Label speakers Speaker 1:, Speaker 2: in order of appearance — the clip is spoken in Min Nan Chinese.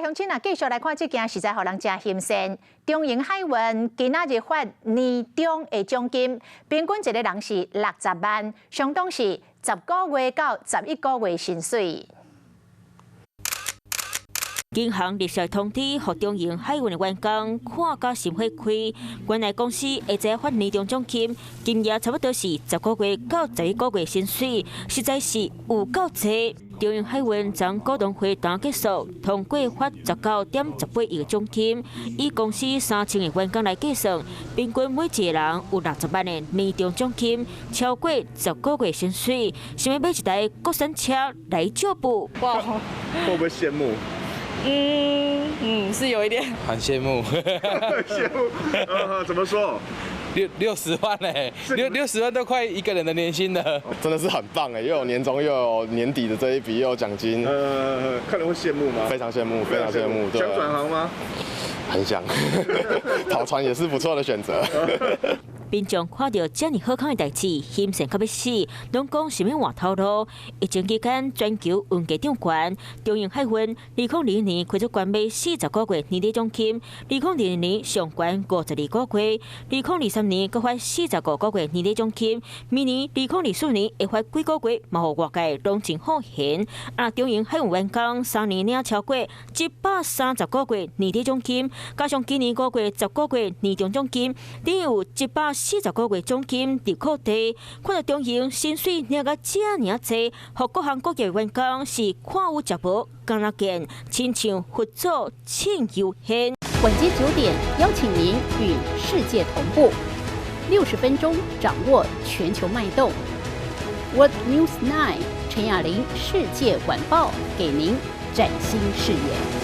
Speaker 1: 鄉親啊，繼續來看這件實在予人誠欣羨。中榮海運今仔日發年終的獎金，平均一个人是60萬，相當是10個月到11個月薪水。
Speaker 2: 銀行立即通知，予中榮海運的員工看甲心火開。原來公司會知發年終獎金，金額差不多是10個月到11個月薪水，實在是有夠濟。中榮海運從股東會談結束，通過發19.18億獎金，以公司3000個員工來計算，平均每一個人有60萬的年終獎金，超過十個月薪水。想欲買一台國產車來照顧。
Speaker 3: 哇，
Speaker 4: 會不會羨慕？
Speaker 3: 嗯嗯，是有一點。
Speaker 5: 很羨慕。
Speaker 4: 羨慕。怎麼說？
Speaker 5: 六十萬呢，六十萬都快一個人的年薪了。
Speaker 6: 真的是很棒哎，又有年終，又有年底的這一筆，又有獎金。
Speaker 4: 看了會羨慕嗎？
Speaker 6: 非常羨慕，非常羨慕。
Speaker 4: 想轉行嗎？
Speaker 6: 很想，跑船也是不錯的選擇。
Speaker 2: 民眾看著遮爾好康的代誌，欣羨甲欲死，攏講想欲換頭路。疫情期間，全球運價漲懸，中榮海運2022年開出懸碼40個月年底獎金，2022年上懸52個月，2023年閣發45個月年底獎金，明年2024年會發幾個月，嘛予外界攏真好閒。啊，中榮海運員工3年領超過130個月年底獎金，加上今年5月10個月年終獎金，等於有140個月獎金入口袋。看著中榮薪水領甲遮爾濟，予各行各業員工是看有食無，敢若見，親像佛祖慶悠閒。
Speaker 7: 晚間9點，邀請您與世界同步，60分鐘掌握全球脈動。World News 9 陳雅玲世界晚報，給您嶄新視野。